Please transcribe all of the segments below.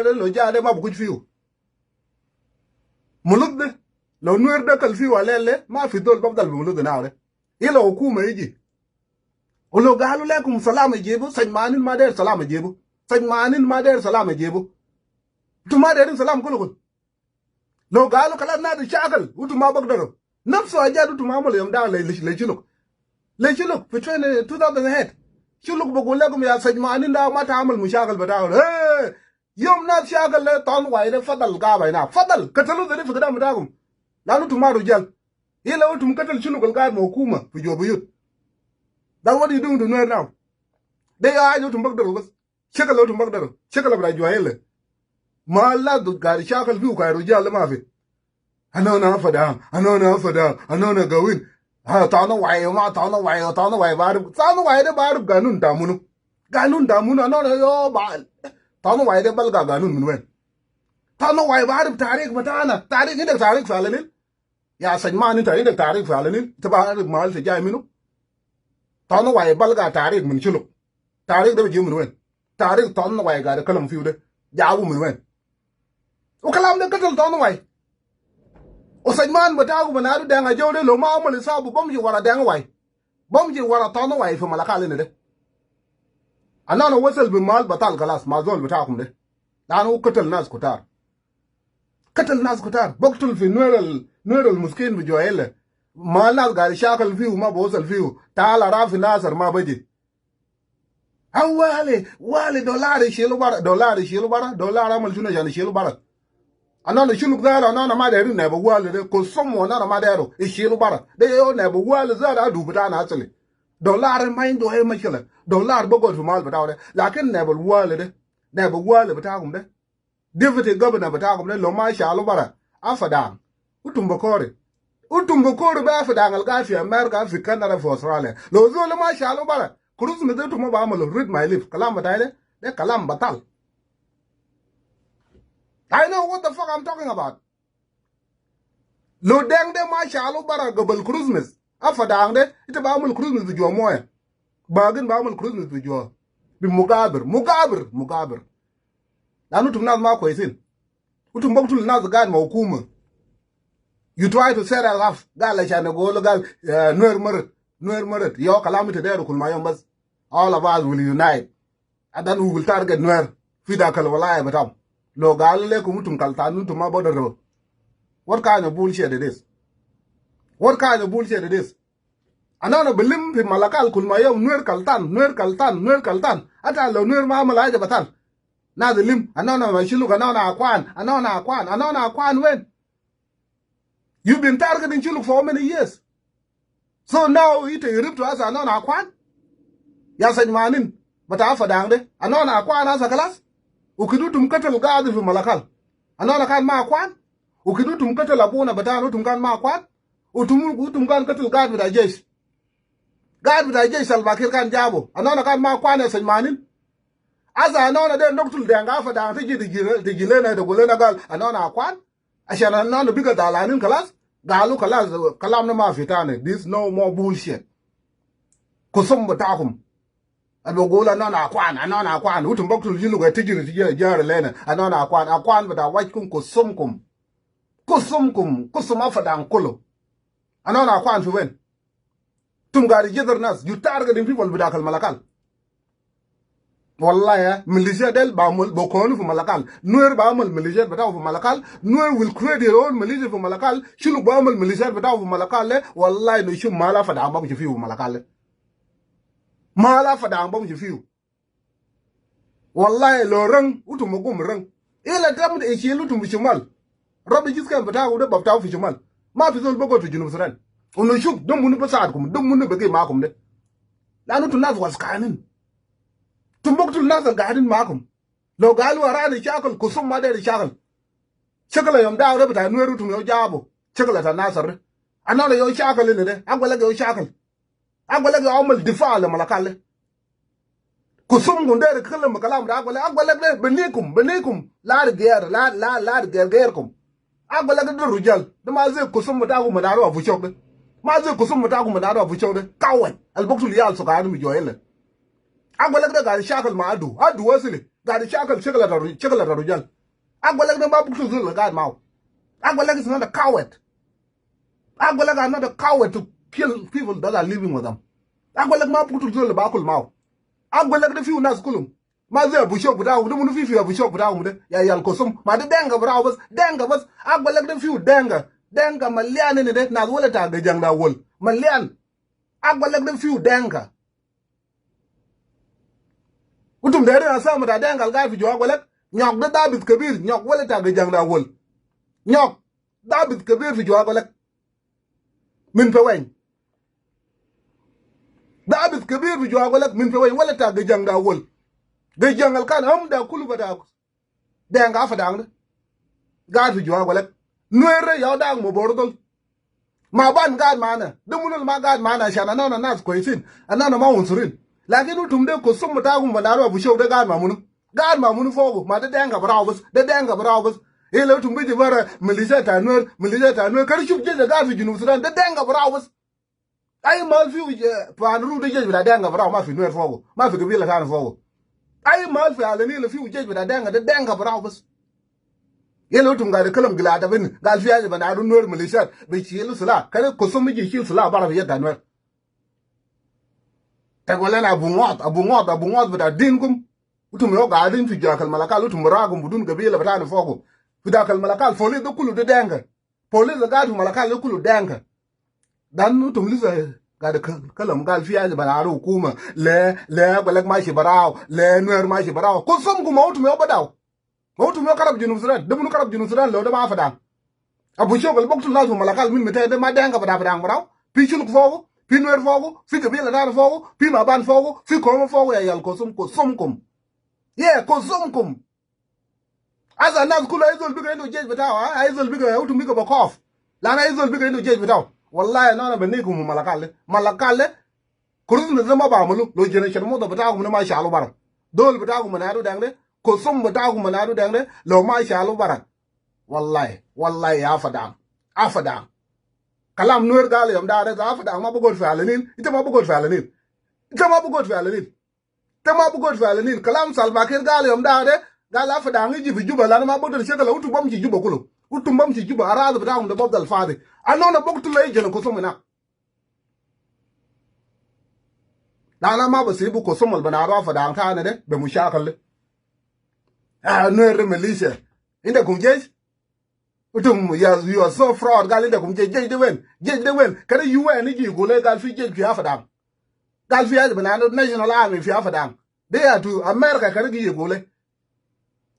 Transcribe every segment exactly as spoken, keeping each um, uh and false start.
de, lo ja de, ma bukuj fiu. Mulud de, lo Nuer de kal fiu alele, ma fi zol bafdal bi mulud na de. Ila hukuma iji. Wu lo galu lekum salam ijibu, Said Manin ma der salam ijibu. Said Manin ma der salam ijibu. Utum ma derin salam kulu kulu. Lo galu kalas na de shakal, utum ma bagdaru. Nafsu ajat utum amul yom da le, le, le Shuluk. Le Shuluk, fi twenty, two thousand eight. Shuluk bagul lekum ya Said Manin da ma ta amul mushakil bata. Hey! Yom nas shakal le Tawn Wai de fadal gaba ina. Fadal, katalu zede fi gidam bitakum. Lanu utum ma rujal. Ila utum katal Shuluk al gaid ma hukuma fi Juba Yut. That's what you doing to Nuer now. De ya aja utum bagdaru bas. Shakal utum bagdaru. Shakal bita Juba yele. Ma la du gari shakal fiu kai rujal ma fi. Anona fada, anona fada, anona gawin. Ha, Tawn Wai, ma Tawn Wai, Tawn Wai barif. Tawn Wai de barif ganun ta munu. Ganun ta munu, anona yo ba. Tawn Wai de balga ganun min wen? Tawn Wai barif tarik bitana. Tarik, indak tarik fi Ala Nil? Ya Said Manin, inta indak tarik fi Ala Nil? Ita barif mal ita jai minu? Tawn Wai balga tarik min Shuluk. Tarik de biji min wen? Tarik Tawn Wai gaid kalam fiu de, jabu min wen? Wu kalam de katal Tawn Wai. Wu Said Manin bitakum Nadu Deng Ajau de lo ma amul isabu bamshi wara Deng Wai. Bamshi wara Tawn Wai fi Malakal ina de. Anona wasal bi mal batal kalas ma zol bitakum de. Lanu katal nas kutar. Katal nas kutar. Bagtul fi Nuer al, Nuer al muskin bi Juba yele. Ma nas gaid shakal fiu ma bawsal fiu. Taala rafi Nasir ma baji. Awali, wali dollar ishilu bara, dollar ishilu bara, dollar amal shunu ashan ishilu bara. Anona Shuluk zatu, anona ma derin neba wali de, kusum anona ma deru ishilu bara. De yo neba wali zatu adu bitana asli. Dollar ma indu ay mashkila. Dollar bagod fi mal bitau de. Lakin neba wali de, neba wali bitakum de. Deputy governor bitakum de lo ma shalu bara, Afadang. Utum bi kori. Utum bi kori be Afadang al gaid fi America, fi Canada, fi Australia. Lo zol ma shalu bara, Christmas de utum ma bi amalu, read my lip. Kalam bitai de, de kalam batal. I know what the fuck I'm talking about. Lo Deng de ma shalu bara gabal Christmas. Afadang de, ita bi amul Christmas fi Juba moya. Bagin bi amul Christmas fi Juba. Bi mugabir, mugabir, mugabir. Lanu utum nas ma kwesin. Utum bagtul nas gaid ma hukuma. You try to set us up. Gal ashan gulu gal, eh, Nuer marat, Nuer marat. Yo kalam ita deru kul ma yom bas. All of us will unite. And then we will target Nuer fi dakal walaya bitam. Lo galu lekum utum kaltan, utum ma bagdaru. What kind of bullshit it is? What kind of bullshit it is? Anona bi lim fi Malakal kul ma yom Nuer kaltan, Nuer kaltan, Nuer kaltan. Ata lo Nuer ma amal haja batal. Nas lim, anona ma Shuluk, anona Akwan, anona Akwan, anona Akwan wen? You've been targeting Shuluk for how many years? So now ita irib to us anona Akwan? Ya Said Manin, bita Afadang de, anona Akwan asa kalas? Wu kede utum katal gaid fi Malakal, anona kan ma Akwan? Wu kede utum katal abuna bitana, utum kan ma Akwan? Utum, utum kan katal gaid bita jesh. Gaid bita jesh Salva Kiir kan jabu, anona kan ma Akwan ya Said Manin? Asa anona de noktul Deng Afadang tiji, tiji, tiji lena, tiji lena gal anona Akwan? Ashan anona biga dalanin kalas. Galu kalas, kalam na ma fi tani. This no more bullshit. Kusum bitakum. Al bagulu anona Akwan, anona Akwan. Utum bagtul Shuluk, tiji, tiji, jari lena. Anona Akwan, Akwan bita wajkum, kusumkum. Kusumkum, kusum Afadang kulu. Anona Akwan fi wen? Utum gaid jadar nas, you targeting people bita kal Malakal. Wallahi ya, militia del bi amul, bi kunu fi Malakal. Nuer bi amul militia bitau fi Malakal. Nuer will create your own militia fi Malakal. Shuluk bi amul militia bitau fi Malakal le. Wallahi, no shum ma la Afadang bamshi fiu fi Malakal le. Ma la Afadang bamshi fiu. Wallahi, lo rang, utum ma gum rang. Ila tam de ishilu utum fi shimal. Rabi jiskan bitakum de babtau fi shimal. Ma fi zol bagod fi Junub Sudan. Unu shuf, de munu bi saidkum, de munu bigi makum de. Lanu utum nas waskanin. Utum bagtul nas al gaidin makum. Lo galu arana shakal, kusum ma der shakal. Shakal yom da de bita Nuer utum yo jabu. Shakal ta Nasir de. Anona yo shakal ina de. Agwal lek yo shakal. Agwal lek yo amal difa le Malakal le. Kusumkum der kalam kalam de, agwal lek, agwal lek de binikum, binikum. Lar geir, lar, lar, lar geir, geirkum. Agwal lek de rujal. De ma ze kusum bitakum ma Nadu Abu Shok de. Ma ze kusum bitakum ma Nadu Abu Shok de. Kawai. Al bagtul yal sugara mi Juba yele. Agwal lek de gaid shakal ma adu. Adu asili. Gaid shakal, shakal ta ru-, shakal ta rujal. Agwelek de ma buktul zol gaid mau. Agwelek is not a coward. Agwelek are not a coward to kill people that are living with them. Agwelek ma buktul zol bakul mau. Agwelek de fiu nas kulum. Ma ze Abu Shok bitakum de, munu fi, fi Abu Shok bitakum de? Ya iyal Kosum. Ma de Denka bitakum bas, Denka bas. Agwelek de fiu Denka. Denka malian ini de, nas wele ta Gajang Dawol. Malian. Agwelek de fiu Denka. Utum deri asama ta Denka al gaid fi juwa Agwelek. Nyok de dabit kebir, Nyok wele ta Gajang Dawol. Nyok, dabit kebir fi juwa Agwelek. Min Paweny. Dabit kebir fi juwa Agwelek, min Paweny, wele ta Gajang Dawol. Gajang al kan amda kulu bita Denka Afadang de. Gaid fi juwa Agwelek. Nuer de ya Dang Mobor dol. Ma Aban gaid mana. De munu al ma gaid mana, ashan anana nas kwesin. Anana ma unsurin. Lakin utum de Kosum bitakum Banaru Abu Shok de gaid ma munu? Gaid ma munu fogu? Ma de Denka bitakum bas. De Denka bitakum bas. Ila utum biji bara militia ta Nuer, militia ta Nuer. Kari shuf jesh gaid fi Junub Sudan. De Denka bitakum bas. Ai mal fiu je-, Panuru de jesh bita Denka bitakum, ma fi Nuer fogu, ma fi gabila tani fogu. Ai mal fi Ala Nil fiu jesh bita Denka, de Denka bitakum bas. Yala utum gaid kalam gilata bini, gal fi haja Banaru Nuer militia, bishilu silah. Kari Kosum biji shil silah bara fi yad ta Nuer. Te gol lena Abu Ngot, Abu Ngot, Abu Ngot bita dinkum. Utum yau gaidin fi jakal Malakal, utum barakum bidun gabila bitani fogu. Fi dakal Malakal, folis de kulu de Denka. Folis al gaid fi Malakal de kulu Denka. Dan utum lisa gaid ka-, kalam gal fi haja Banaru hukuma. Le, le, Agwelek mashi barau, le, Nuer mashi barau. Kosumkum ma utum yau badau. Ma utum yau karab Junub Sudan. De munu karab Junub Sudan lo de ma Afadang? Abu Shok al buktul nas fi Malakal min mita de ma Denka bita Afadang barau? Fi Shuluk fogu, fi Nuer fogu, fi gabila tani fogu, fi Maban fogu, fi Koma fogu, ya iyal Kosum, Kosumkum. Ye, Kosumkum. Asa nas kulu ai zol biga indu jesh bitau, ha? Ai zol biga, utum biga bakof. Lana ai zol biga indu jesh bitau. Wallahi, ana, ana binikum Malakal de. Malakal de, kurus na zama ba malu, lo jene sharmuda bitakum na ma shalu bara. Dol bitakum Banaru Deng de, Kosum bitakum Banaru Deng de, lo ma shalu bara. Wallahi, wallahi, ya Afadang. Afadang. Kalam Nuer gal yom da de, Afadang ma bugod fi Ala Nil, ita ma bugod fi Ala Nil. Ita ma bugod fi Ala Nil. Ita ma bugod fi Ala Nil. Kalam Salva Kiir gal yom da de, gal Afadang iji fi Juba, lana ma bugdar shakal, utum bamshi Juba kulu. Utum bamshi Juba, aradi bitakum de bafdal fadi. Ana, ana buktul ai jene Kosum inak. Lana ma basibu Kosum al Banaru Afadang tani de be mushakal de. Ah, Nuer de militia. Indakum jesh? Utum, you are, you are so fraud. Gal indakum jesh, jesh de wen? Jesh de wen? Kede U N iji gule gal fi jesh fi Afadang. Gal fi haja Banaru National Army fi Afadang. De yatu America kede gi gule.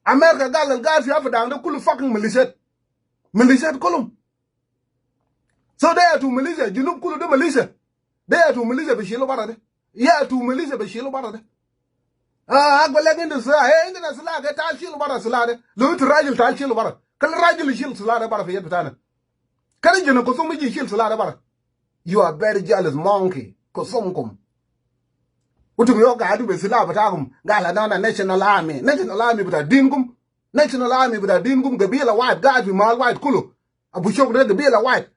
America gal al gaid fi Afadang de kulu fucking militia. Militia kulum. So de yatu militia, Junub kulu de militia. De yatu militia bishilu bara de. Yatu militia bishilu bara de. Ah, Agwelek indu silah, eh, indu na silah, ke tal shilu bara silah de. Lo itu rajil, tal shilu bara. Kal rajil shil silah de bara fi yad bitana. Kede jene Kosum iji shil silah de bara. You are very jealous monkey, Kosumkum. Utum yau gaidu be silah bitakum. Gal ana, ana National Army. National Army bita dinkum. National Army bita dinkum, gabila wahid, gaid fi mahal wahid kulu. Abu Shok de gabila wahid.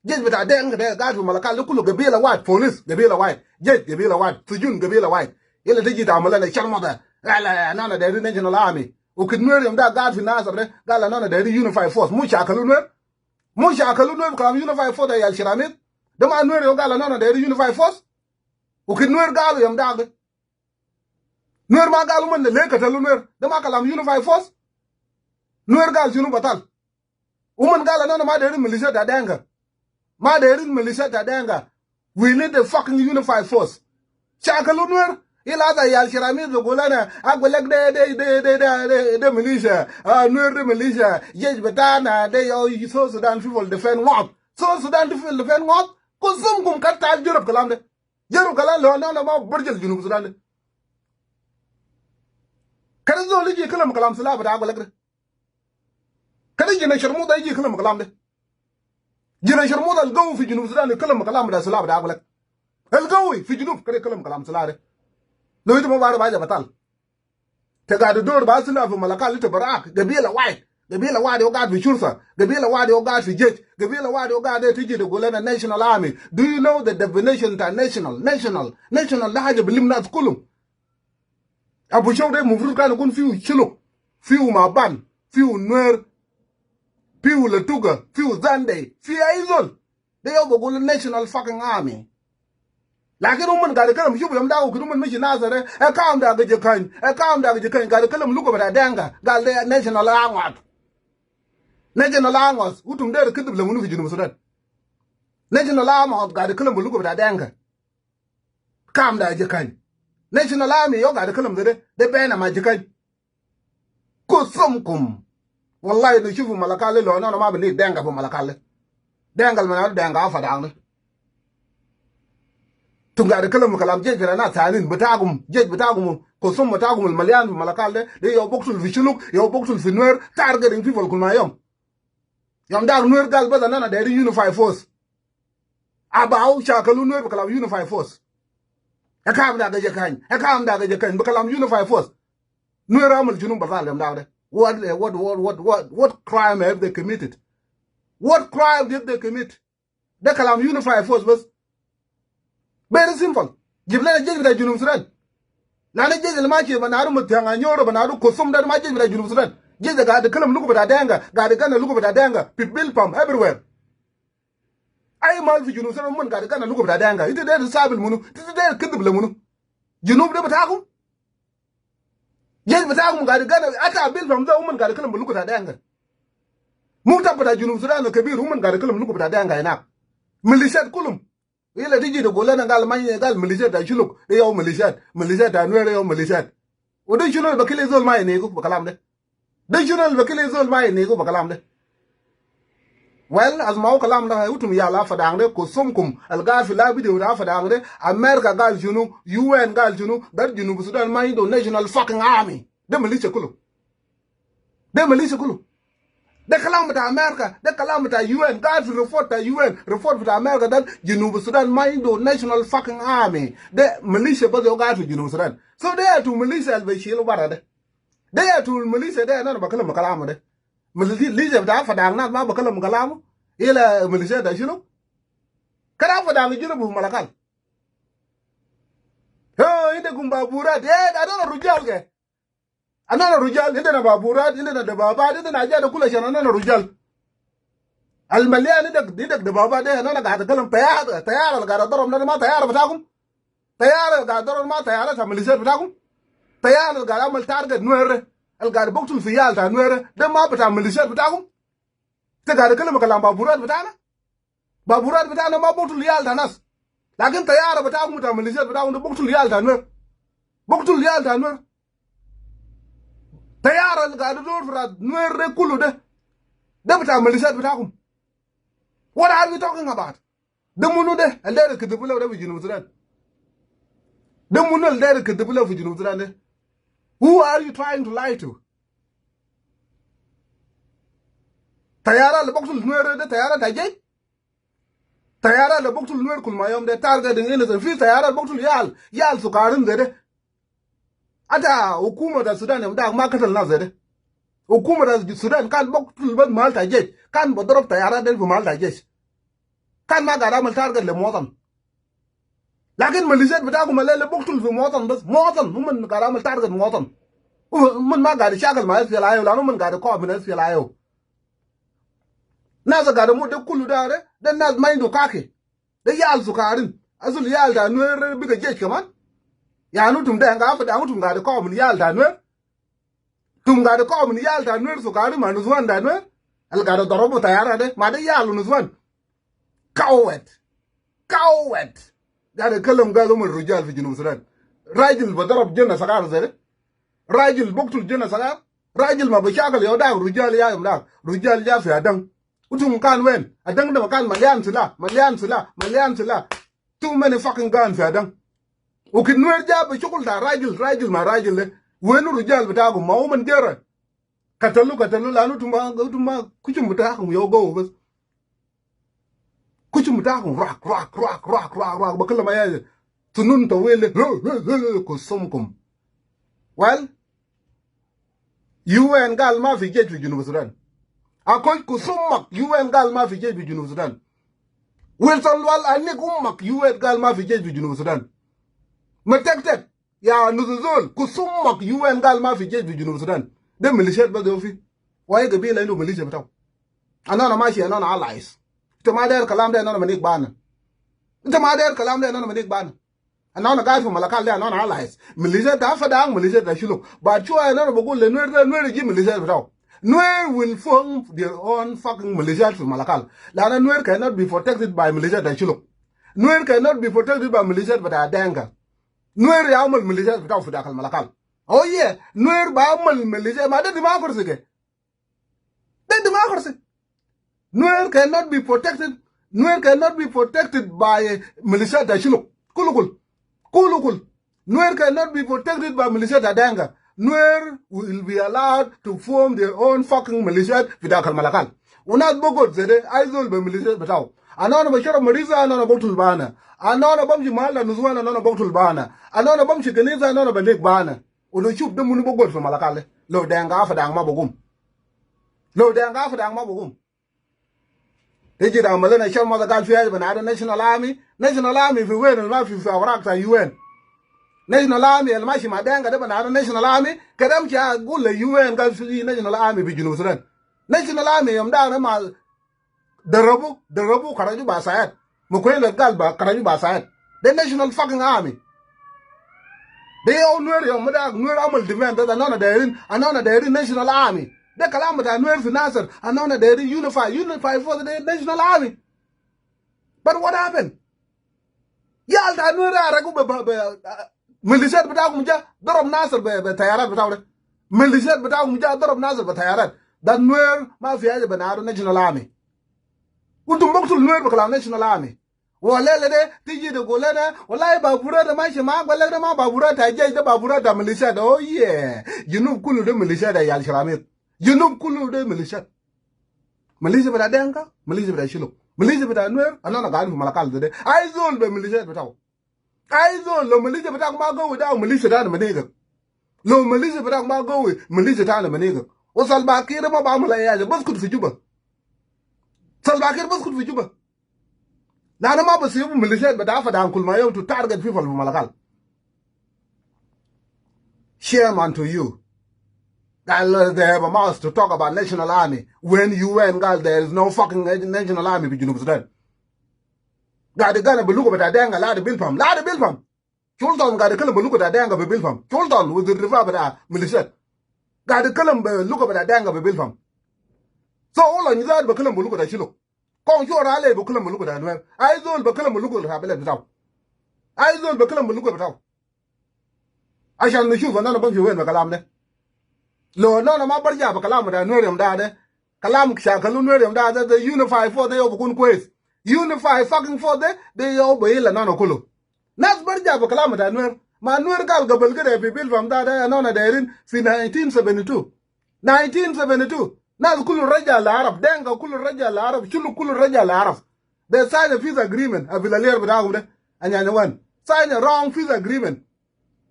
Jesh bita Deng de gaid fi Malakal de kulu gabila wahid, folis gabila wahid, jesh gabila wahid, sujun gabila wahid. Yala tiji tamala na sharmuda. Gal ana, ana deri National Army. Ukit Nuer yom da gaid fi Nasir de, gal ana, ana deri unified force. Mu shakalu Nuer? Mu shakalu Nuer kalam unified force da iyal shiramit? De ma Nuer yau gal ana, ana deri unified force? Ukit Nuer galu yom da de. Nuer ma galu man de le katalu Nuer. De ma kalam unified force? Nuer gal shunu batal? Uman gal ana, ana ma deri militia ta Denka. Ma deri militia ta Denka. We need a fucking unified force. Shakalu Nuer. Ila ta iyal shiramit bigulu ana, Agwelek de, de, de militia. Ah, Nuer de militia. Jesh bitana de yau South Sudan People Defense Force. South Sudan People Defense Force. Kosumkum, kede tal jarab kalam de. Jarab kalam, lo ana, ana ma barjal Junub Sudan de. Kede zol iji kalam, kalam silah bita Agwelek de. Kede jene sharmuda iji kalam kalam de. Jene sharmuda al gawi fi Junub Sudan kalam kalam bita silah bita Agwelek. Al gawi fi Junub kede kalam kalam silah de. Lo ita ma bara baja batal. Te gaidu dor ba silah fi Malakal, ita barak. Gabila wahid. Gabila wahid yau gaid fi shurta. Gabila wahid yau gaid fi jesh. Gabila wahid yau gaid de tiji de gulu ana National Army. Do you know the definition ta national? National. National de haja bilim nas kulum. Abu Shok de mufrud kan yakun fiu Shuluk, fiu Maban, fiu Nuer, fiu Latuka, fiu Zande, fiu ay zol. De yau bugulu national fucking army. Lakin uman gari kalam shubu yom dagu kid uman mashi Nasir de, e kam da gaji kan, e kam da gaji kan, gari kalam lugu bita Dinka, gal de national army. National army, utum de kidib le munu fi Junub Sudan. National army gari kalam lugu bita Dinka. Kam da gaji kan. National army yau gari kalam de, de bena ma gaji kan. Kusumkum. Wallahi, nu shufu Malakal de lo, no, no, ma bini Dinka fi Malakal de. Dinka al manadu Dinka Fadang de. Tum gari kalam kalam jesh bita nas tanin bitakum, jesh bitakum, kusum bitakum al malian fi Malakal de, de yau buktul fi Shuluk, yau buktul fi Nuer, targeting people kul ma yom. Yom dak Nuer gal bas anana deri unify force. Abau shakalu Nuer bi kalam unify force. E kam da gaji kan, e kam da gaji kan, bi kalam unify force. Nuer amal shunu batal yom dak de? What, what, what, what, what, what crime have they committed? What crime did they commit? De kalam unify force bas. Very simple. Jib lena jesh bita Junub Sudan. Lana jesh al mashi banadu Matiang, Nyoro, banadu Kusum, de ma jesh bita Junub Sudan. Jesh de gari kalam lugu bita Dinka, gari gana lugu bita Dinka, fi Bilpam, everywhere. Ay mahal fi Junub Sudan uman gari gana lugu bita Dinka. Ita de sabil munu, ita de kidib le munu. Junub de bitakum. Jesh bitakum gari gana, ata Bilpam de uman gari kalam lugu bita Dinka. Maktab bita Junub Sudan kebir, uman gari kalam lugu bita Dinka hinak. Militiat kulum. Ila tiji tugul lena gal ma, gal militiat ta Shuluk de yau militiat, militiat ta Nuer de yau militiat. Wa de shunu al bi kili zol ma yinigu bi kalam de? De shunu al bi kili zol ma yinigu bi kalam de? Well, asmau kalam de, utum yal Fadang de, kusumkum, al gaid fi la video ta Fadang de, America gal shunu, U N gal shunu, de Junub Sudan ma indu national fucking army. De militia kulu. De militia kulu. De kalam bita America, de kalam bita U N, gaid fi report ta U N, report bita America, de Junub Sudan ma indu national fucking army. De militia bas yau gaid fi Junub Sudan. So de yatu militia al bi shilu bara de. De yatu militia de, ana bakalam kalam de. Militia bita Fadang nas ma bakalam kalam. Ila militia ta shunu? Kede Fadang junu bu Malakal. Ho, indakum baburat. Eh, anana rujal ke. Anana rujal, indana baburat, indana dababat, indana haja de kulu ashan anana rujal. Al malian indak, indak dababat de, anana gaid kalam tayar, tayar al gaid darab de ma tayar bitakum. Tayar al gaid darab ma tayar ta militiat bitakum. Tayar al gaid amal target Nuer, al gaid buktul fi yal ta Nuer, de ma bita militiat bitakum. Te gaid kalam kalam baburat bitana. Baburat bitana ma buktul yal ta nas. Lakin tayara bitakum bita militiat bitakum de buktul yal ta Nuer. Buktul yal ta Nuer. Tayara al gaid dor fi ras Nuer de kulu de, de bita militiat bitakum. What are we talking about? De munu de al der kedibu le de fi Junub Sudan? De munu al der kedibu le fi Junub Sudan de? Who are you trying to lie to? Tayara al buktul Nuer de tayara ta jesh? Tayara al buktul Nuer kul ma yom de targeting innocent. Fi tayara al buktul yal, yal sukarin zede. Ata hukuma ta Sudan yom dak ma katal nas zede. Hukuma ta Sudan kan buktul bas mahal ta jesh, kan bi darab tayara de fi mahal ta jesh. Kan ma gaid amal target le muwatan. Lakin militiat bitakum al le buktul fi muwatan bas, muwatan, uman gaid amal target muwatan. Uman ma gaid shakal ma S P L I O, lanu uman gaid kawmin S P L I O. Nas gaid mut de kulu de, de nas ma indu kaki. De yal sukarin. Asul yal ta Nuer biga jesh kaman. Yani utum de nga fa de utum gaid kawmin yal ta Nuer. Tum gaid kawmin yal ta Nuer sukarin ma nuswan ta Nuer. Al gaid darabu tayara de ma de yal nuswan. Coward. Coward. Gaid kalam gal uman rujal fi Junub Sudan. Rajil bi darab jana sagar zede. Rajil buktul jana sagar. Rajil ma bi shakal yom dak rujal ya yom dak. Rujal ya fi Adang. Utum kan wen? Adang de ma kan malian sila, malian sila, malian sila. Too many fucking gun fi Adang. Wa kid Nuer ja bi shukul ta rajil, rajil ma rajil de. Wenu rujal bitakum ma uman jere? Katalu, katalu, lanu utum ma, utum ma kushum bitakum yau go bas. Kushum bitakum rak, rak, rak, rak, rak, rak. Bakalam ya sunun tawil de. Kusumkum. Well, U N gal ma fi jesh fi Junub Sudan. Akosh kusum ummak, U N gal ma fi jesh fi Junub Sudan. Wilson Lual anik ummak, U N gal ma fi jesh fi Junub Sudan. Ma tek tek. Ya nus zol, kusum mak U N gal ma fi jesh fi Junub Sudan. De militiat bas de fi. Wa ayi gabila indu militia bitau. Anina mashi, anina allies. Ita ma dair kalam de, anina ma nig bana. Ita ma dair kalam de, anina ma nig bana. Anina gaid fi Malakal de, anina allies. Militia ta Fadang, militia ta Shuluk. But shuwa anina bagul le Nuer de, Nuer yajib militia bitau. Nuer will form their own fucking militia fi Malakal. Lana Nuer cannot be protected by militia ta Shuluk. Nuer cannot be protected by militia bita Denka. Nuer ya amal militia bitau fi dakal Malakal. Oh yeah, Nuer ba amal militia, ma de democracy ke. De democracy. Nuer cannot be protected. Nuer cannot be protected by militia ta Shuluk. Kulu kulu. Kulu kulu. Nuer cannot be protected by militia ta Denka. Nuer will be allowed to form their own fucking militia fi dakal Malakal. Unas bogod zede, ayi zol be militia bitau. Anina bashara marisa, anina bogtul bana. Anina bamshi mahal ta nuswan, anina bogtul bana. Anina bamshi kanisa, anina banig bana. Udo shuf de munu bogod fi Malakal. Lo Denka Fadang ma bagum. Lo Denka Fadang ma bagum. Tiji da amal lena shar ma gal fi haja banadu National Army. National Army fi wen, ma fi, fi awrak ta U N. National Army al mashi ma Denka de banadu National Army. Kede amshi agul le U N gal fi National Army fi Junub Sudan. National Army yom da ma darabu, darabu karaju ba sayad. Mukwele gal ba karaju ba sayad. De National fucking Army. De ya Nuer yom da, Nuer amal demand de, anina dairin, anina dairin National Army. De kalam bita Nuer fi Nasir, anina dairin unify, unify force de National Army. But what happened? Yal ta Nuer aragu be, be, be, uh, militiat bitakum ja darab Nasir be, be tayarat bitau de. Militiat bitakum ja darab Nasir be tayarat. Da Nuer ma fi haja banadu National Army. Utum bogtul Nuer be kalam National Army. Wa lela de, tiji de gul lena, wallahi baburat de mashi ma, gul lena ma baburat ta jesh, de baburat ta militia de, oh yeah. Junub kulu de militia de yal sharamit. Junub kulu de militia. Militia bita Denka, militia bita Shuluk. Militia bita Nuer, anina gaid fi Malakal de. Ayi zol be militia bitau. Ayi zol, lo militia bitak ma gawi, da militia tani ma nigak. Lo militia bitak ma gawi, militia tani ma nigak. Wa Salva Kiir ma ba amal ayi haja, baskut fi Juba. Salva Kiir baskut fi Juba. Lana ma basibu militia bita Fadang kul ma yom to target people fi Malakal. Shame unto you. Gal, they have a mouth to talk about National Army when U N gal, there is no fucking National Army fi Junub Sudan. Gaid gana be luga bita Denka, la de Bilpam, la de Bilpam. Sultan gaid kalam be luga bita Denka be Bilpam. Sultan wazir difa bita militiat. Gaid kalam be luga bita Denka be Bilpam. So, Ola Nizar be kalam be luga bita Shuluk. Kong Shura le be kalam be luga bita Nuer. Ayi zol be kalam be luga bita beled bitau. Ayi zol be kalam be luga bitau. Ashan nishuf anina bamshi wen be kalam de. Lo anina ma barja be kalam bita Nuer yom da de. Kalam shakalu Nuer yom da de, de unify force de ya bikun kwes. Unify fucking force de, de ya be ila anina kulu. Nas barja be kalam bita Nuer. Ma Nuer gal gabal kede fi Bilpam da, da anina dairin fi nineteen seventy-two. Nineteen seventy-two. Nas kulu raja le Arab, Denka kulu raja le Arab, Shuluk kulu raja le Arab. They sign a peace agreement, Abil Alier bitakum de, Anyanya one. Sign a wrong peace agreement.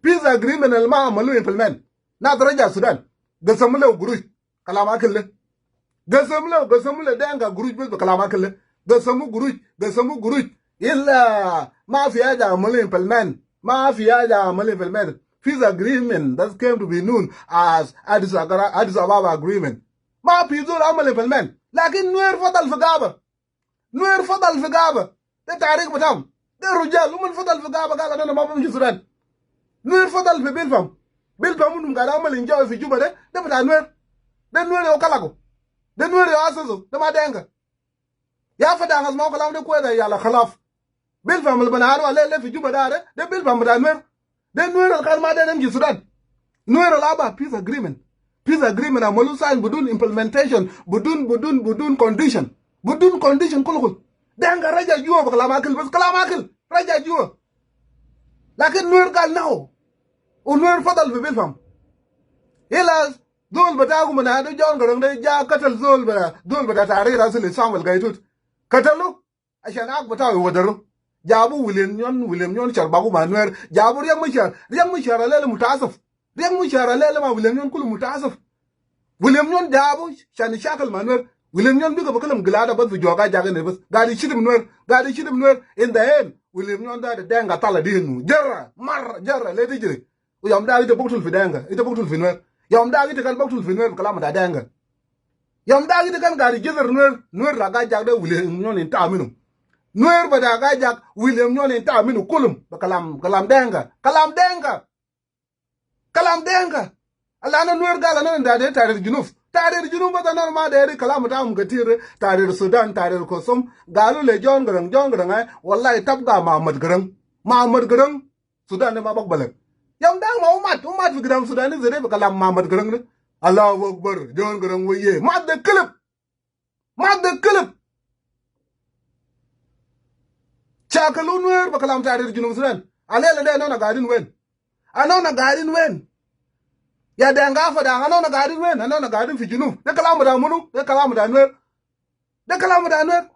Peace agreement al ma amalu implement. Nas raja Sudan. Gasamu le gurush. Kalam akil de. Gasamu le, gasamu le Denka gurush bes be kalam akil de. Gasamu gurush, gasamu gurush. Illa ma fi haja amalu implement. Ma fi haja amalu implement. Peace agreement that came to be known as Addis Agara-, Addis Ababa Agreement. Ma fi zol amal implement. Lakin Nuer fadal fi gaba. Nuer fadal fi gaba. De tarik bitam. De rujal, uman fadal fi gaba, gal anina ma bamshi Sudan. Nuer fadal fi Bilpam. Bilpam utum gaid amal enjoy fi Juba de, de bita Nuer. De Nuer yo kalagu. De Nuer yo asasu, de ma Denka. Ya Fadang, asmau kalam de kwes, ya la khalaf. Bilpam al banadu alel de fi Juba da de, de Bilpam bita Nuer. De Nuer al kan ma de yamshi Sudan. Nuer al aba peace agreement. Peace agreement amalu sign bidun implementation, bidun, bidun, bidun condition. Bidun condition kulu kulu. Denka raja jua be kalam akil, bes kalam akil. Raja jua. Lakin Nuer gal no. U Nuer fadal fi Bilpam. Illa zol bitakum min adu John Garang de ja katal zol bita, zol bita Tahrir Asili Samuel Gaitut. Katalu. Ashan ag bitau iwadaru. Jabu William Nyon, William Nyon sharbagu ma Nuer. Jabu Riek Machar. Riek Machar alel mutasif. Riek Machar alel ma William Nyon kulu mutasif. William Nyon jabu shan ishakal ma Nuer. William Nyon biga bikalam gilada bas fi juwa ga jaga ne bas. Gaid ishitim Nuer. Gaid ishitim Nuer. In the end, William Nyon da de Denka tala dinu. Jarra, marra, jarra, le de jiri. Yom da ita buktul fi Dinka, ita buktul fi Nuer. Yom da ita kan buktul fi Nuer, kalam ta Dinka. Yom da ita kan gari jidar Nuer, Nuer ra ga jak de William Nyoni ta minu. Nuer ba da ga jak William Nyoni ta minu kulum, ba kalam, kalam Dinka, kalam Dinka. Kalam Dinka. Ala ana Nuer gal ana da de tarir Junub. Tarir Junub bas ana ma de kalam ta um katir, tarir Sudan, tarir Khartoum. Galu le John Garang, John Garang ai. Wallahi tabga Muhammad Garang. Muhammad Garang. Sudan de ma bak balak. Yom da ma umat, umat fi Garang Sudan de zede ba kalam Muhammad Garang de. Allahu Akbar, John Garang waye. Mat de kilip. Mat de kilip. Shakalu Nuer ba kalam tarir Junub Sudan. Alela de anona gaidin wen? Anona gaidin wen? Ya Dinka Fadang, anona gaidin wen? Anona gaidin fi Junub. De kalam ta munu? De kalam ta Nuer. De kalam ta Nuer.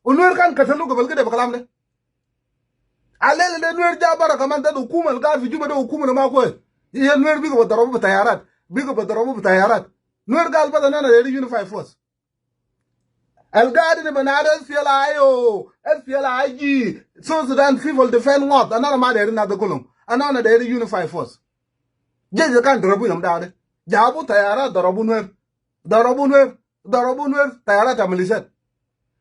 U Nuer kan katalu gabal kede ba kalam de. Alela de Nuer ja bara kaman de hukuma al gaid fi Juba de hukuma de ma kwes. Ya Nuer biga ba darabu bi tayarat. Biga ba darabu bi tayarat. Nuer gal bas anona de unify force. Al gaid de banada S P L A I O, S P L A I G, South Sudan People Defense Force. Anona ma de nas de kulum. Anona de unify force. Jesh de kan darabu yom da de. Jabu tayarat darabu Nuer. Darabu Nuer. Darabu Nuer, tayarat ta militiat.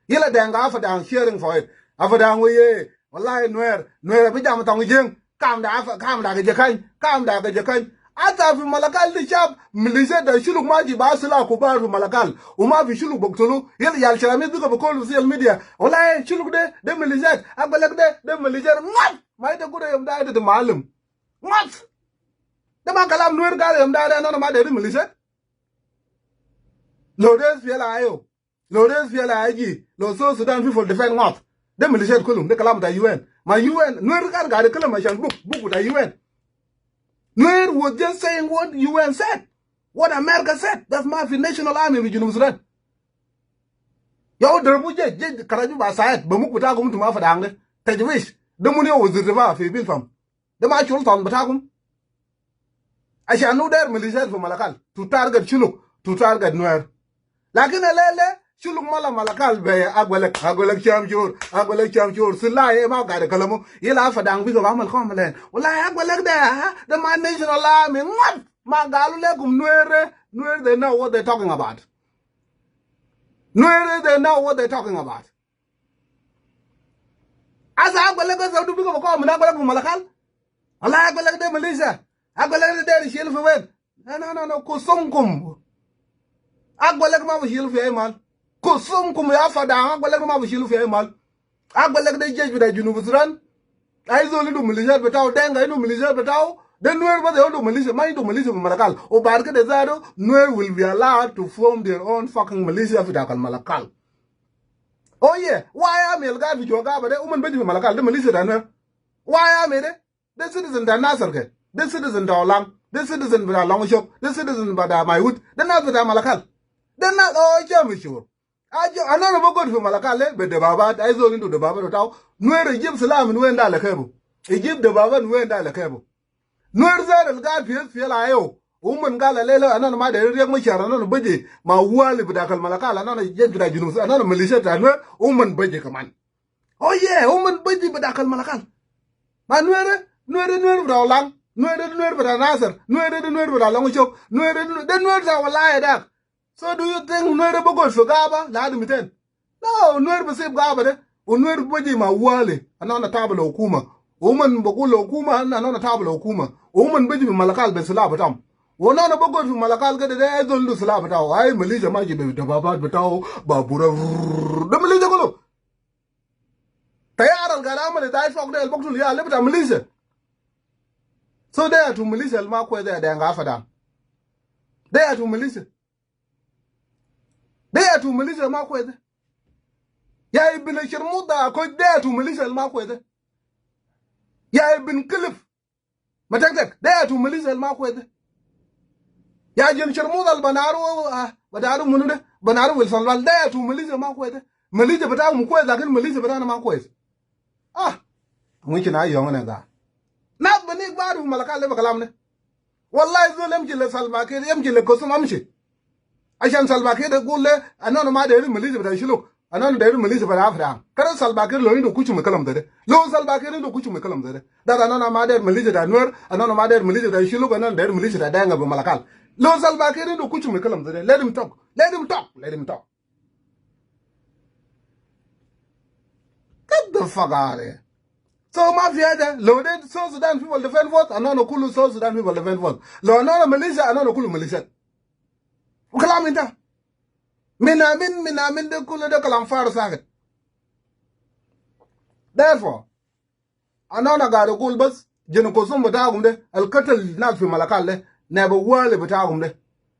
Yala Dinka Fadang cheering for it. Fadang waye, wallahi Nuer, Nuer bi jam tong Jeng. Kam da Afa, kam da ga Jakany, kam da ga Jakany. Ata fi Malakal de shab, militiat de Shuluk ma jibu silah kubar fi Malakal. Uma fi Shuluk baktulu. Yala yal Charamit biga bi kulu social media. Wallahi Shuluk de, de militiat. Agwelek de, de militiat. Mat! Ma ita gure yom da ita de malim. Mat! De ma kalam Nuer gal yom da de anona ma de militiat. Lo de S P L A I O, lo de S P L A I G, lo South Sudan People Defense Force. De militiat kulum, de kalam ta U N. Ma U N, Nuer kan gaid kalam ashan book, book ta U N. Nuer was just saying what U N said, what America said. That's ma fi national army fi Junub Sudan. Ya u darabu jesh, jesh karaju ba said, be muk bitakum intum ma Fadang de. Tajwish, de munu ya wazir difa fi Bilpam? De ma shulta bitakum? Ashan u der militiat fi Malakal to target Shuluk, to target Nuer. Lakin alela Shuluk mala Malakal be Agwelek, Agwelek Shamshur, Agwelek Shamshur. Silah ya ma gaid kalamu. Yala Fadang biga bi amal complain. Wallahi Agwelek de, ha? De ma national army. What? Ma galu lekum Nuer, Nuer, they know what they're talking about. Nuer, they know what they're talking about. Asa Agwelek asa du biga bi komu na Agwelek fi Malakal. Wallahi Agwelek de militia. Agwelek de der shil fi wen? No, no, no, no, kusumkum. Agwelek ma bi shil fi ai mal. Kusumkum ya Fadang, Agwelek ma bi shil fi ai mal. Agwelek de jesh bita Junub Sudan. Ai zol indu militiat bitau, Dinka indu militiat bitau. De Nuer bas ya indu militia, ma indu militia fi Malakal. U baad kede zatu, Nuer will be allowed to form their own fucking militia fi dakal Malakal. Oh yeah, why army al gaid fi jua Gaba de, uman beji fi Malakal, de militia ta Nuer? Why army de? De citizen ta Nasir ke? De citizen ta Ulang? De citizen bita Longshok? De citizen bita Maiwut? De nas bita Malakal. De nas, oh, Shamshur. Ajo, anana bigod fi Malakal de, be debabat, ai zol indu debabat bitau. Nuer ijib silah min wen da le kebu? Ijib debabat min wen da le kebu? Nuer zatu al gaid fi S P L A I O. Uman gal alela, anana ma deru Riek Machar, anana beji ma wali bita dakal Malakal, anana jesh bita Junub, anana militia ta Nuer, uman beji kaman. Oh yeah, uman beji bita dakal Malakal. Ma Nuer, Nuer, Nuer bita Ulang, Nuer, Nuer bita Nasir, Nuer, Nuer bita Longshok, Nuer, Nuer, de Nuer ta walaya dak. So do you think Nuer bigod fi Gaba ladi miten? No, Nuer bisib Gaba de. U Nuer beji ma wali, anana tabu le hukuma. Uman bigul le hukuma, anana tabu le hukuma. Uman beji fi Malakal be silah bitam. Anana bigod fi Malakal kede, de ai zol indu silah bitau. Ai militia mashi be debabat bitau, babura, de militia kulu. Tayara al gaid amal ita fok de al biktul iyal de bita militia. So de ya tu militia al ma kwes de ya Dinka Fadang. De ya tu militia. De ya tu militia ma kwes de. Ya ibin Sharmuta Akosh, de ya tu militia ma kwes de. Ya ibin Kilif. Ma tektek, de ya tu militia ma kwes de. Ya jen Sharmuta al banaru, ah, banaru munu de, banaru Wilson Lwal, de ya tu militia ma kwes de. Militia bitakum kwes, lakin militia bitana ma kwes. Ah, mumkin ayi yom ina da. Nas bini gbaru fi Malakal de be kalam de. Wallahi zol yamshi le Salva Kiir, yamshi le Khartoum, amshi. Ashan Salva Kiir de gul le, anana ma deru militia bita Shuluk. Anana deri militia bata Padang. Kara Salva Kiir lo indu kuchum kalam zede. Lo Salva Kiir indu kuchum kalam zede. That anana ma deri militia ta Nuer, anana ma deri militia ta Shuluk, anana deri militia ta Denga fi Malakal. Lo Salva Kiir indu kuchum kalam zede. Let him talk. Let him talk. Let him talk. Get the fuck out of here. So ma fi haja, lo de South Sudan People Defense Force, anana kulu South Sudan People Defense Force. Lo anana militia, anana kulu militia. Kalam inta. Min amin, min amin de kulu de kalam farik sakit. Therefore, anana gaid gul bas, jin kusum bitakum de, al katal nas fi Malakal de, naibu wali bitakum de,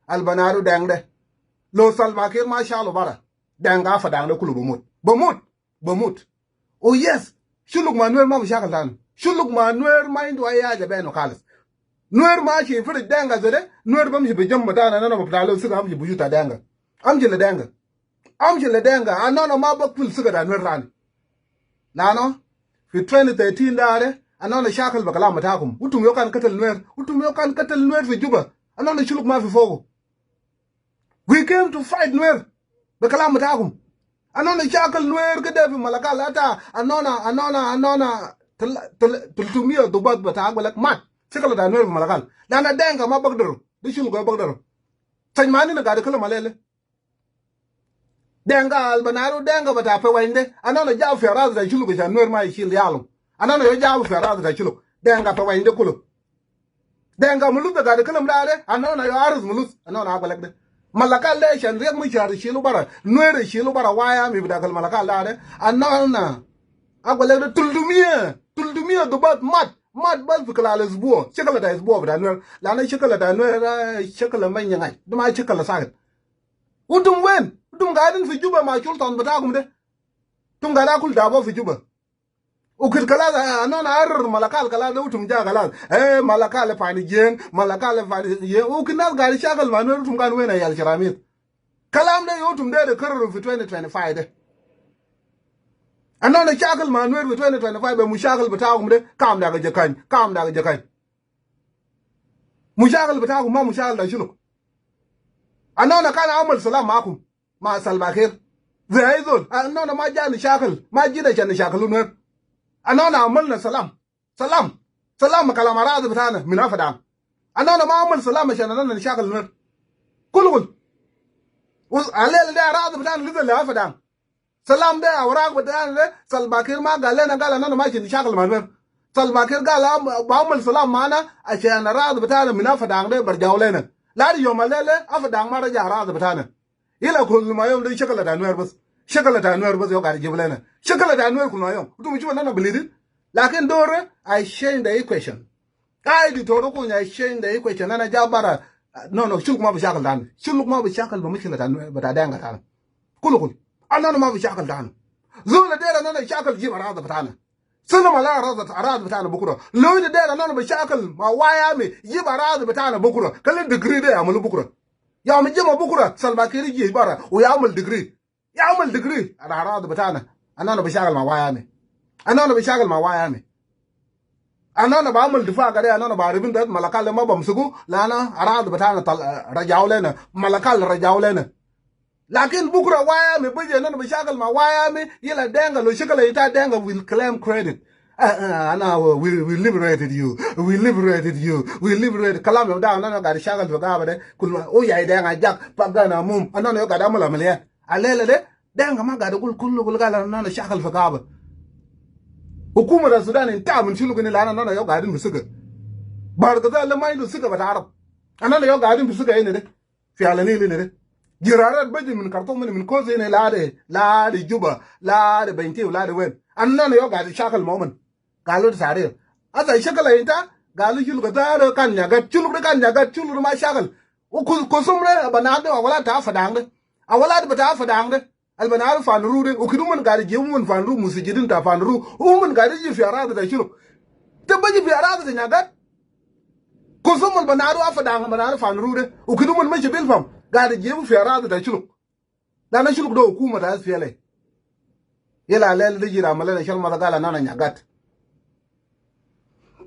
al Banaru Deng de. Lo Salva Kiir ma shalu bara, Deng ga Padang de kulu bamut. Bamut. Bamut. Oh yes, Shuluk ma Nuer ma fi shakal tani. Shuluk ma Nuer ma indu ay haja benu kalas. Nuer mashi fi Denga zede, Nuer bamshi bi jamba tani, anana bafta lo siga amshi bi buyut ta Denga. Amshi le Denga. Amshi le Denga, anana ma bakfil siga ta Nuer tani. Lano, fi twenty thirteen da de, anana shakal bi kalam bitakum. Utum yau kan katal Nuer, utum yau kan katal Nuer fi Juba. Anana Shuluk ma fi fogu. We came to fight Nuer. Bi kalam bitakum. Anana shakal Nuer kede fi Malakal ata, anana, anana, anana, tal-, tal-, taltumiya dubat bita Agwelek mat. Shakal ta Nuer fi Malakal. Lana Denga ma bagdaru. De Shuluk ma bagdaru. Sajmani na gaid kalam alele. Denga al Banaru Denga bita Paweny de. Anana jabu fi araz ta Shuluk shan Nuer ma yishil yalum. Anana yau jabu fi araz ta Shuluk. Denga Paweny de kulu. Denga Mulus de gaid kalam da de, anana yau araz Mulus, anana Agwelek de. Malakal de shan Riek Machar shilu bara, Nuer shilu bara, waya mi bita kal Malakal da de, anana. Agwelek de tuldumiya, tuldumiya dubat mat, mat bas fi kalal isbua, shakal ta isbua bita Nuer, lana shakal ta Nuer, ah, shakal ma nyangai, de ma shakal sakit. Utum wen, utum gaidin fi Juba ma sultan bitakum de. Utum gaid akul dabo fi Juba. Ukit kalas, ah, anana arar Malakal kalas, de utum ja kalas. Eh, Malakal fani jeng, Malakal fani jeng. Ukit nas gaid shakal ma Nuer, utum kan wen yal sharamit. Kalam de utum de, de kararu fi twenty twenty-five de. Anana shakal ma Nuer fi twenty twenty-five, be mushakil bitakum de, kam da ga jakan, kam da ga jakan. Mushakil bitakum ma mushakil ta Shuluk. Anana kan amal salam makum. Ma Salva Kiir. Zai ay zol. Anana ma ja nishakil. Ma jina shan nishakil Nuer. Anana amalna salam. Salam. Salam kalam aradi bitana min Padang. Anana ma amal salam shan anana nishakil Nuer. Kulu kulu. Us-, alel de aradi bitana liza le Padang. Salam de awarak bitana de, Salva Kiir ma gal lena gal anana mashi nishakil ma Nuer. Salva Kiir gal am-, ba amal salam mana, ashan aradi bitana min Padang de barjau lena. Ladi yom alel de, Padang ma raja aradi bitana. Ila kulu ma yom de shakal ta Nuer bas. Shakal ta Nuer bas yau gaid jibu lena. Shakal ta Nuer kulu ma yom. Utum shufu anana bleeding. Lakin dora, I change the equation. Ai di toro kunya, I change the equation. Ana ja bara, no, no, Shuluk ma bi shakal tani. Shuluk ma bi shakal ba mushkila ta Nuer, bita Denga tani. Kulu kulu. Anana ma bi shakal tani. Zol dera anana shakal jibu aradi bitana. Salam ala aradi, aradi bitana bukura. Lo ita dera anana bi shakal ma White Army, jibu aradi bitana bukura. Kali degree de yamalu bukura. Yom juma bukura, Salva Kiir yiji bara, u yamal degree. Yamal degree, ala aradi bitana. Anana bi shakal ma White Army. Anana bi shakal ma White Army. Anana ba amal difa gade, anana ba ribin dat Malakal ma bamsuku, lana aradi bitana tal-, rajau lena, Malakal rajau lena. Lakin bukura White Army baji, anana bi shakal ma White Army, yala Denga, lo shakal ita Denga will claim credit. Ah, ah, ana, we, we liberated you. We liberated you. We liberated. Kalam yom da, anana gaid shakal fi gaba de. Kulu ma, oh, ya Denga jak, pagana mum. Anana yau gaid amal amaliya. Alel de, Denga ma gaid kulu, kulu, kulu gal anana shakal fi gaba. Hukuma ta Sudan inta min Shuluk ini lana anana yau gaidin fi siga. Bahr el Ghazal ma indu siga bita Arab. Anana yau gaidin fi siga ini de. Fi Ala Nil ini de. Jirarat baji min Khartoum ini, min Kosi ini ladi, ladi Juba, ladi Bentiu, ladi wen. Anana yau gaid shakal ma uman. Galu de sare. Asa shakal inta, galu Shuluk de kan nyagat, Shuluk de kan nyagat, Shuluk de ma shakal. U ku-, kusum de, banade, awalad ta Padang de. Awalad bita Padang de. Al Banaru Panru de, u kede uman gaid jibu uman Panru, musajidin ta Panru, uman gaid jibu fi aradi ta Shuluk. Te baji fi aradi ta nyagat. Kusum al Banaru Padang, Banaru Panru de, u kede uman mashi bilfam, gaid jibu fi aradi ta Shuluk. Lana Shuluk de hukuma ta S P L A. Yala lel de jira amale na shal mada gal anana nyagat.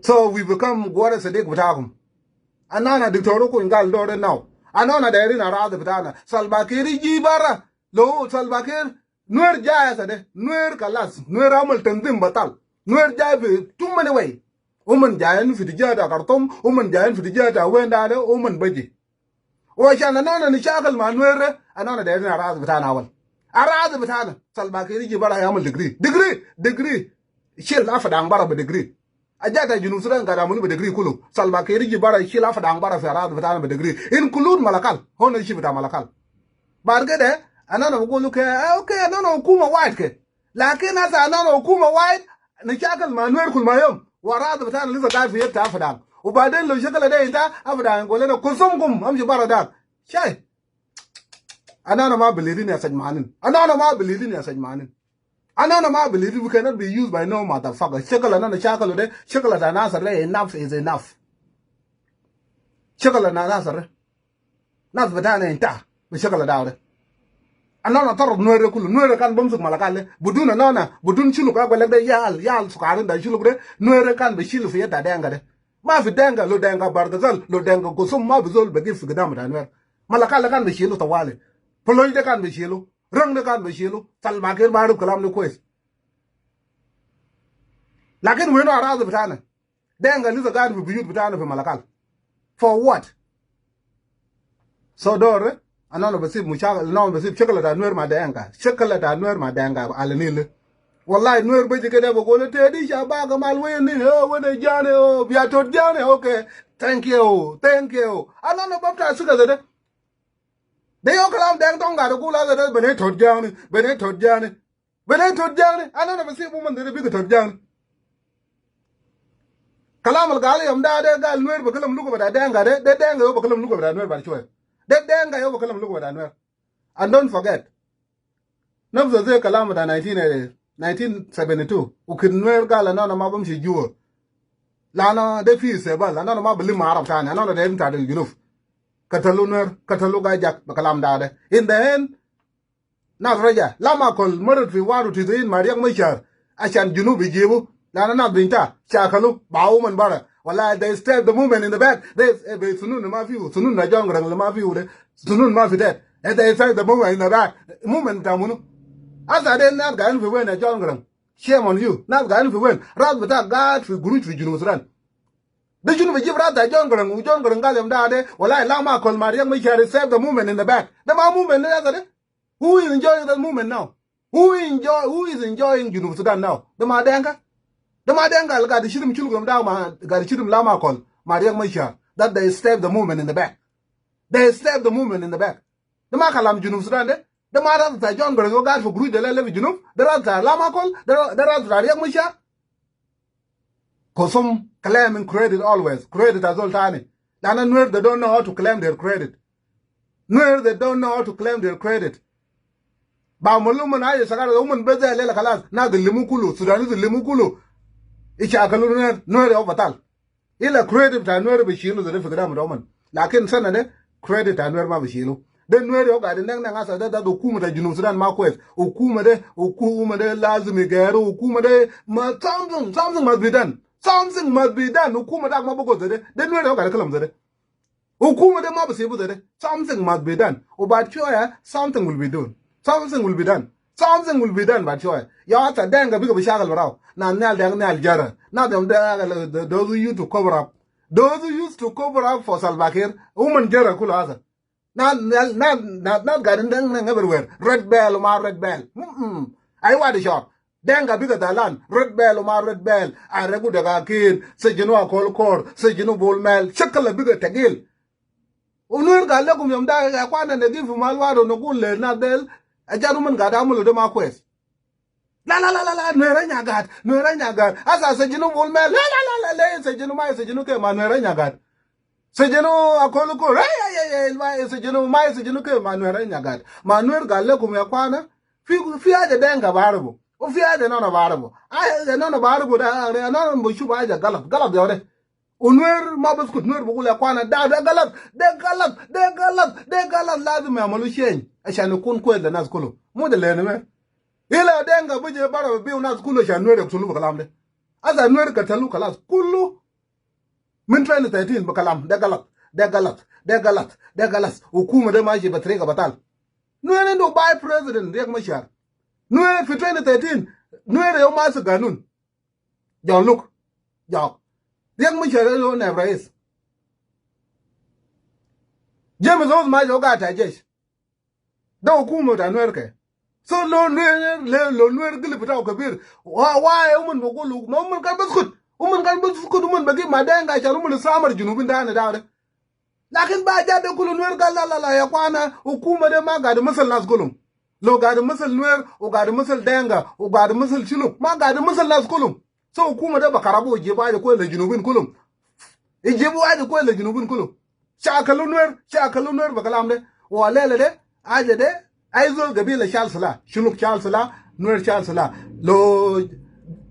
So we become gwara sadiq bitakum. Anana diktoru ku ingal dore now. Anana dairin aradi bitana. Salva Kiir yiji bara. Lo Salva Kiir, Nuer jai hasa de, Nuer kalas, Nuer amal tanzim batal. Nuer jai fi too many way. Uman jain fi tijah ta Khartoum, uman jain fi tijah ta wen da de, uman baji. Wa ashan anana nishakal ma Nuer de, anana dairin aradi bitana awal. Aradi bitana, Salva Kiir yiji bara yamal degree. Degree, degree. Shil Afadang bara bi degree. Ajat ta Junub Sudan gad amulu bi degree kulu. Salva Kiir yiji bara shil Afadang bara fi aradi bitana bi degree. Include Malakal. Hona ishi bita Malakal. Baad kede, anana bi gulu ke, ah, okay, anana hukuma wahid ke. Lakin hasa anana hukuma wahid, nishakal ma Nuer kul ma yom. Wa aradi bitana lisa gaid fi yad ta Afadang. Ubaden lo shakal de inta, Afadang gulu na kusum gum, amshi bara dak. Shai. Anana ma belidin ya sajmanin. Anana ma belidin ya sajmanin. Anana ma belidin, we cannot be used by no motherfucker. Shakal anana shakal de, shakal ta Nasir de, enough is enough. Shakal ta Nasir de. Nas bitana inta, bi shakal da de. Anana tarud Nuer kulu, Nuer kan bamsuk Malakal de. Budun anana, budun Shuluk, agu lek de yal, yal sukarin ta Shuluk de, Nuer kan bi shilu fi yad ta Denka de. Ma fi Denka, lo Denka Bargazal, lo Denka Gusum, ma fi zol bi gif fi gidam ta Nuer. Malakal kan bi shilu tawali. Polosh de kan bi shilu. Rang de kan bi shilu. Salva Kiir baruf kalam de kwes. Lakin wenu aradi bitana? Denka lisa gaid fi biyut bitana fi Malakal. For what? So dor, anana bi sib mushakil, anana bi sib shakal ta Nuer ma Denka. Shakal ta Nuer ma Denka, ala Nil. Wallahi, Nuer baji kede bi gulu, "Tedi shabak amal wen ni, oh, wen jane, oh, biya tot jane, okay. Thank you, thank you." Anana bafta sika zede. De yo kalam Deng Tong gad gulu zede, bene tot jane, bene tot jane. Bene tot jane, anana bi sib uman de bigi tot jane. Kalam al gal yom da de gal Nuer bi kalam luga bita Denka de, de Denka yo bi kalam luga bita Nuer bad shwaya. De Denka yo bi kalam luga bita Nuer. And don't forget, nafsa zai kalam ta nineteen, eh, nineteen seventy-two. Ukin Nuer gal anana ma bamshi juwa. Lana de fi sebal, anana ma bilim Arab tani, anana de inta de Junub. Katalu Nuer, katalu Gajak, bi kalam da de. In the end, nas raja, Lamakol marat fi wahid wa tis'in ma Riek Machar, ashan Junub ijibu, lana nas binta, shakalu, bau man bara. Wala, they stab the movement in the back. They, eh, be sunun ma fiu, sunun na John Garang ma fiu de, sunun ma fi det. Eh, they stab the movement in the back. Movement ta munu? Asa de nas gaidin fi wen ya John Garang? Shame on you. Nas gaidin fi wen? Ras bita gaid fi guruj fi Junub Sudan. De shunu bi jib ras ta John Garang, u John Garang gal yom da de, wala Lamakol ma Riek Machar stab the movement in the back. De ma movement de asa de? Who is enjoying that movement now? Who enjoy, who is enjoying Junub Sudan now? De ma Denka? De ma Denka al gad shitim Shuluk yom da ma, gad shitim Lamakol ma Riek Machar, that they stab the movement in the back. They stab the movement in the back. De ma kalam Junub Sudan de? De ma ras ta John Garang yo gad fi guruj de le fi Junub? De ras ta Lamakol? De ra-, de ras ta Riek Machar? Kusum claiming credit always. Credit ta zol tani. Lana Nuer, they don't know how to claim their credit. Nuer, they don't know how to claim their credit. Ba malumu na aja shakal, uman bes zai lela kalas. Nas de limu kulu, Sudanese limu kulu. Ishakalu Nuer, Nuer ya batal. Ila credit ta Nuer bi shilu zede fi gidam ta uman. Lakin sana de, credit ta Nuer ma bi shilu. De Nuer yo gaid neng neng asa de, de hukuma ta Junub Sudan ma kwes. Hukuma de, hukuma de lazim igayiru, hukuma de ma, something, something must be done. Something must be done. Hukuma de ma bi gul zede. De Nuer yo gaid kalam zede. Hukuma de ma bi sibu zede. Something must be done. Ubaad shwaya, something will be done. Something will be done. Something will be done baad shwaya. Ya asa Denka biga bi shakal barau. Na Nial Deng Nial Jara. Na dem de, de, those who used to cover up. Those who used to cover up for Salva Kiir. Uman jara kulu asa. Na, na, na, na, na gaidin deng neng everywhere. Red Belt, ma Red Belt. Mm-mm. Ai wadi shor. Denka biga zalan, Red Belt, ma Red Belt, aregu dagakin, sijinu Akol Kor, sijinu Bol Mel, shakal biga tagil. Wa Nuer gal lekum yom da, ya kwana, nagifu mal wahid wa nagul le nas del, ajat uman gaid amulu de ma kwes. La, la, la, la, la, Nuer Anyanya gaid, Nuer Anyanya gaid. Asa sijinu Bol Mel, la, la, la, la, la, sijinu ma sijinu ke ma Nuer Anyanya gaid. Sijinu Akol Kor, hey, hey, hey, hey, ma sijinu, ma sijinu ke ma Nuer Anyanya gaid. Ma Nuer gal lekum ya kwana, fi, fi haja Denka bi arifu. Wa fi haja nana bi arifu. Haja nana bi arifu da, nana bi shuf haja galat, galat ya de. Wa Nuer ma biskut, Nuer bi gul ya kwana, da, da galat, da galat, da galat, da galat, lazim yamalu change. Ashan yakun kwes le nas kulu. Mu de le ni me. Ila Denka biji bara bi nas kulu ashan Nuer yaktulu bi kalam de. Asa Nuer katalu kalas. Kulu min twenty thirteen bi kalam, da galat, da galat, da galat, da galat. Hukuma de mashi bi tariga batal. Nuer indu vice president Riek Machar. Nuer fi twenty thirteen, Nuer yau ma su ganun. John Luk. Jok. Riek Machar lo naib rais. James Oth ma yau gaid ta jesh. Da hukuma ta Nuer ke. So lo Nuer, lo, lo Nuer gilib bitau kebir. Wa, wa, uman bigulu, ma uman kan biskut. Uman kan biskut, uman bigib ma Dinka ashan uman samar Junubin tani da de. Lakin ba ja de kulu Nuer gal la, la, la, ya kwana, hukuma de ma gaid masul nas kulum. Lo gaid masul Nuer, u gaid masul Dinka, u gaid masul Shuluk, ma gaid masul nas kulum. So hukuma de bi karabu, ijibu aja kwes le Junubin kulum. Ijibu aja kwes le Junubin kulum. Shakalu Nuer, shakalu Nuer bi kalam de. Wa lela de, aja de, ai zol gabila shal silah, Shuluk shal silah, Nuer shal silah. Lo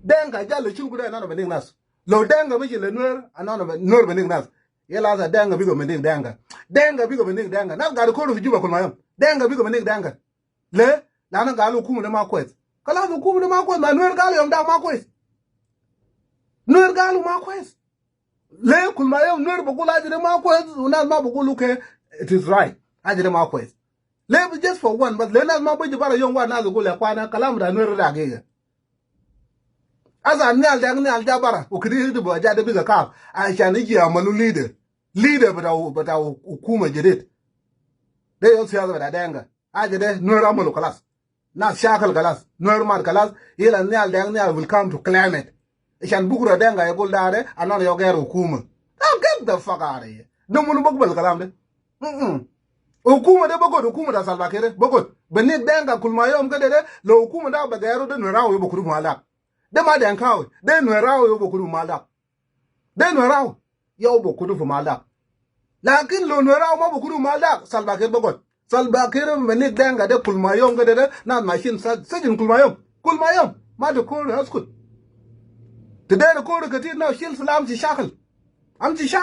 Dinka ja le Shuluk de, nano bi nig nas. Lo Dinka mashi le Nuer, nano bi, Nuer bi nig nas. Yala sa Dinka biga bi nig Dinka. Dinka biga bi nig Dinka. Nas gaid kulu fi Juba kulu ma yom. Dinka biga bi nig Dinka. Le, lanu galu hukuma de ma kwes. Kalas hukuma de ma kwes, ma Nuer galu yom da ma kwes. Nuer galu ma kwes. Le, kulu ma yom Nuer bigulu aja de ma kwes, u nas ma bigulu ke, it is right. Aja de ma kwes. Le, just for one, but le nas ma biji bara yom wahid nas bigulu ya kwana, kalam ta Nuer da hagiga. Asa nial de, nial de bara, u kede de bo ja de biga kaf. Ashan iji amalu leader. Leader bita, bita hukuma jadid. De yau siyasa bita Dinka. Aja de Nuer amalu kalas. Nas shakal kalas. Nuer mat kalas. Yala nial de, nial will come to claim it. Ashan bukura Dinka yagul da de, anan yau gair hukuma. Now get the fuck out of here. De munu bikbal kalam de. Mm-mm. Hukuma de bigud, hukuma ta Salva Kiir de bigud. Bi nig Dinka kulu ma yom kede de, lo hukuma de bi gairu de Nuer awo yau bi kutu fi mal dak. De ma Dinka awo, de Nuer awo yau bi kutu fi mal dak. De Nuer awo yau bi kutu fi mal dak. Lakin lo Nuer awo ma bi kutu fi mal dak, Salva Kiir bigud. Salva Kiir bi nig Dinka de kulu ma yom kede de, nas mashin sa, sijin kulu ma yom. Kulu ma yom. Ma de kulu askut. Te de kulu ketir na shil silah amshi shakal. Amshi shakal.